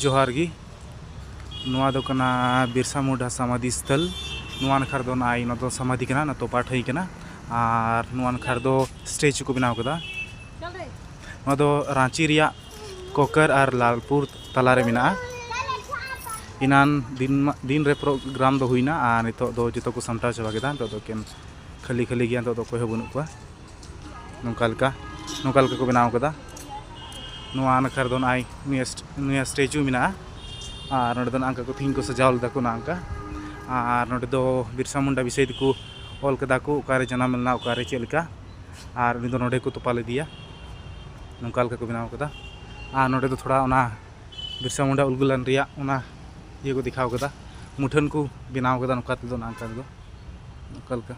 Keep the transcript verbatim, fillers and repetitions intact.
ᱡᱚᱦᱟᱨ ᱜᱮ᱾ ᱱᱚᱣᱟ ᱫᱚ ᱠᱟᱱᱟ ᱵᱤᱨᱥᱟ ᱢᱩᱱᱰᱟ ᱥᱟᱢᱟᱫᱷᱤ ᱥᱛᱷᱚᱞ᱾ ᱱᱚᱣᱟ ᱱᱟᱠᱷᱟ ᱨᱮᱫᱚ ᱱᱚᱜᱼᱚᱭ ᱱᱚᱣᱟ ᱫᱚ ᱥᱟᱢᱟᱫᱷᱤ ᱠᱟᱱᱟ, ᱱᱚᱣᱟ ᱛᱚᱯᱟ ᱴᱷᱟᱹᱭ ᱠᱟᱱᱟ᱾ ᱟᱨ ᱱᱚᱣᱟ ᱱᱟᱠᱷᱟ ᱨᱮᱫᱚ ᱥᱴᱮᱪᱩ ᱠᱚ ᱵᱮᱱᱟᱣ ᱠᱟᱫᱟ᱾ ᱱᱚᱣᱟ ᱫᱚ ᱨᱟᱸᱪᱤ ᱨᱮᱭᱟᱜ ᱠᱚᱠᱚᱨ ᱟᱨ ᱞᱟᱞᱯᱩᱨ ᱛᱟᱞᱟᱨᱮ ᱢᱮᱱᱟᱜᱼᱟ᱾ ᱮᱱᱟᱱ ᱫᱤᱱ ᱢᱟ-, ᱫᱤᱱ ᱨᱮ ᱯᱨᱳᱜᱨᱟᱢ ᱫᱚ ᱦᱩᱭᱱᱟ ᱟᱨ ᱱᱤᱛᱚᱜ ᱫᱚ ᱡᱚᱛᱚ ᱠᱚ ᱥᱟᱢᱴᱟᱣ ᱪᱟᱵᱟ ᱠᱮᱫᱟ᱾ ᱱᱤᱛᱚᱜ ᱫᱚ ᱮᱠᱮᱱ ᱠᱷᱟᱹᱞᱤ ᱠᱷᱟᱹᱞᱤ ᱜᱮᱭᱟ, ᱱᱤᱛᱚᱜ ᱫᱚ ᱚᱠᱚᱭ ᱦᱚᱸ ᱵᱟᱹᱱᱩᱜ ᱠᱚᱣᱟ᱾ ᱱᱚᱝᱠᱟ ᱞᱮᱠᱟ, ᱱᱚᱝᱠᱟ ᱞᱮᱠᱟ ᱠᱚ ᱵᱮᱱᱟᱣ ᱠᱟᱫᱟ᱾ ᱱᱚᱣᱟ ᱱᱟᱠᱷᱟ ᱨᱮᱫᱚ ᱱᱚᱜᱼᱚᱭ ᱱᱩᱭᱟᱜ ᱥᱴ-, ᱱᱩᱭᱟᱜ ᱥᱴᱮᱪᱩ ᱢᱮᱱᱟᱜᱼᱟ᱾ ᱟᱨ ᱱᱚᱰᱮ ᱫᱚ ᱱᱚᱝᱠᱟ ᱠᱚ ᱛᱮᱦᱤᱧ ᱠᱚ ᱥᱟᱡᱟᱣ ᱞᱮᱫᱟ ᱠᱚ ᱱᱚᱝᱠᱟ᱾ ᱟᱨ ᱱᱚᱰᱮ ᱫᱚ ᱵᱤᱨᱥᱟ ᱢᱩᱱᱰᱟ ᱵᱤᱥᱚᱭ ᱛᱮᱠᱚ ᱚᱞ ᱠᱟᱫᱟ ᱠᱚ, ᱚᱠᱟᱨᱮ ᱡᱟᱱᱟᱢ ᱞᱮᱱᱟ, ᱚᱠᱟᱨᱮ ᱪᱮᱫ ᱞᱮᱠᱟ᱾ ᱟᱨ ᱩᱱᱤ ᱫᱚ ᱱᱚᱰᱮ ᱠᱚ ᱛᱚᱯᱟ ᱞᱮᱫᱮᱭᱟ᱾ ᱱᱚᱝᱠᱟ ᱞᱮᱠᱟ ᱠᱚ ᱵᱮᱱᱟᱣ ᱠᱟᱫᱟ᱾ ᱟᱨ ᱱᱚᱰᱮ ᱫᱚ ᱛᱷᱚᱲᱟ ᱚᱱᱟ ᱵᱤᱨᱥᱟ ᱢᱩᱱᱰᱟ ᱩᱞᱜᱩᱞᱟᱱ ᱨᱮᱭᱟᱜ ᱚᱱᱟ ᱤᱭᱟᱹ ᱠᱚ ᱫᱮᱠᱷᱟᱣ ᱠᱟᱫᱟ, ᱢᱩᱴᱷᱟᱹᱱ ᱠᱚ ᱵᱮᱱᱟᱣ ᱠᱟᱫᱟ ᱱᱚᱝᱠᱟ ᱛᱮᱫᱚ, ᱱᱚᱝᱠᱟ ᱛᱮᱫᱚ, ᱱᱚᱝᱠᱟ ᱞᱮᱠᱟ᱾